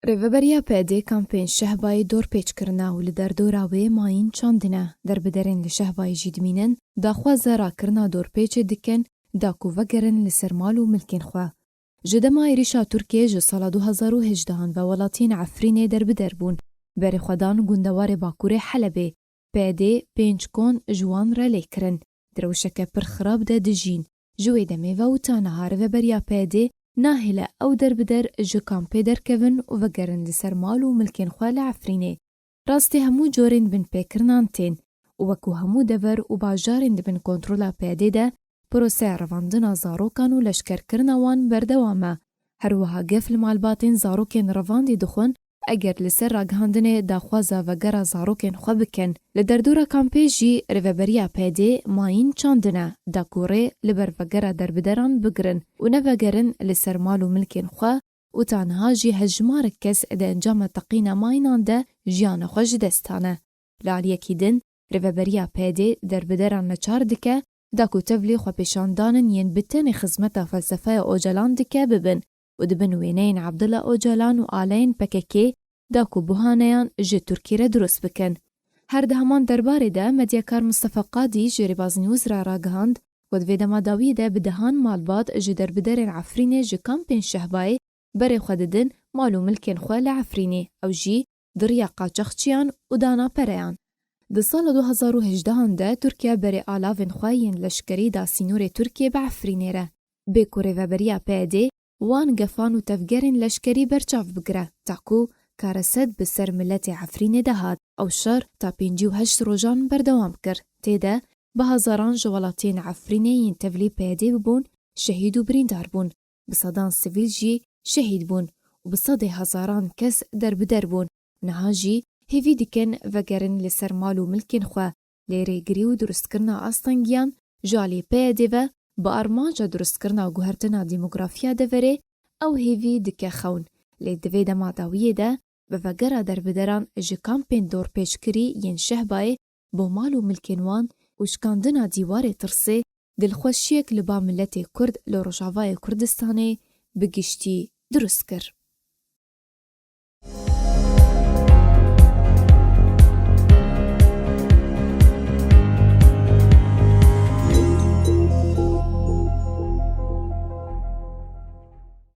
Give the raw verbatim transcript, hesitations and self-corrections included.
Rêveberiya P D kampên Şehbayê dorpêç kirine û li derdora wê mayîn çandine. Derbiderên li Şehbayê jî dimînin, daxwaza rakirina dorpêçê dikin, da ku vegerin li ser mal û milkên xwe. Ji dema êrîşa Tirkiyê ji sala du hezar û hejdehan ve welatiyên Efrînê derbider bûn. Berê xwe dan gundewarê Bakurê Helebê. P D pênc kon ji wan re lê kirin. Di rewşeke pir xirab de dijîn. Ji wê demê ve û ta niha rêveberiya P D nahêle ew derbider ji kampê derkevin û vegerin li ser mal û milkên xwe li Efrînê. Rastî hemû corên binpêkirinan tên û wekû hemû dever û bajarên di bin kontrola P D de, proseya revandina zarokan û leşkerkirina wan berdewam e. Her wiha gef li malbatên zarokên revandî dixwin, eger li ser ragihandinê daxwaza vegera zarokên xwe bikin. Li derdora kampê jî rêveberiya P D mayîn çandine, da ku rê li ber vegera derbideran bigirin û nevegerin li ser mal û milkên xwe û ta niha jî hejmarek kes di encama teqîna mayînan de jiyana xwe ji dest dane. Li aliyekî din, rêveberiya P D derbideran neçar dike, da ku tevlî xwepêşandanin yên bi tenê xizmeta felsefeya Ocalan dike bibin û di bin wêneyên Abdullah Ocalan û aleyên P K K da ku buhaneyan ji Tirkiyê re dirust bikin. Her di heman derbarê de medyakar Mustafa Qadî ji Rêbaz News re ragihand ku di vê dema dawiyê de bi dehan malbat ji derbiderên Efrînê ji kampên Şehbayê berê xwe didin mal û milkên xwe li Efrînê, ew jî di riya qaçaxçiyan û dana pereyan. Di sala du hezar û hejdehan de Tirkiye berê alavên xwe yên leşkerî da sînorê Tirkiyê bi Efrînê re. Bê ku rêveberiya P D wan gefan û tevgerên leşkerî berçav bigire, ta ku kare sed bi ser miletê Efrînê de hat. Ew şer ta pêncî û heşt rojan berdewam kir. Tê de bi hezaran ji welatiyên Efrînê yên tevlî P D bûn, şehîd û birîndar bûn. Bi sedan sivîl jî şehîd bûn û bi sedê hezaran kes derbider bûn. Niha jî hêvî dikin vegerin li ser mal û milkên xwe, lê rêgirî û dirustkirina astengiyan ji alî P Y D ve bi armanca dirustkirina guhertina demografiya deverê ew hêvî dike xewn. Lê di vê dema dawiyê de bi vegera derbideran ji kampên dorpêçkirî yên Şehbayê bo mal û milkên wan û şikandina dîwarê tirsê, dilxweşiyek li ba miletê Kurd li Rojavayê Kurdistanê bi giştî dirust kir.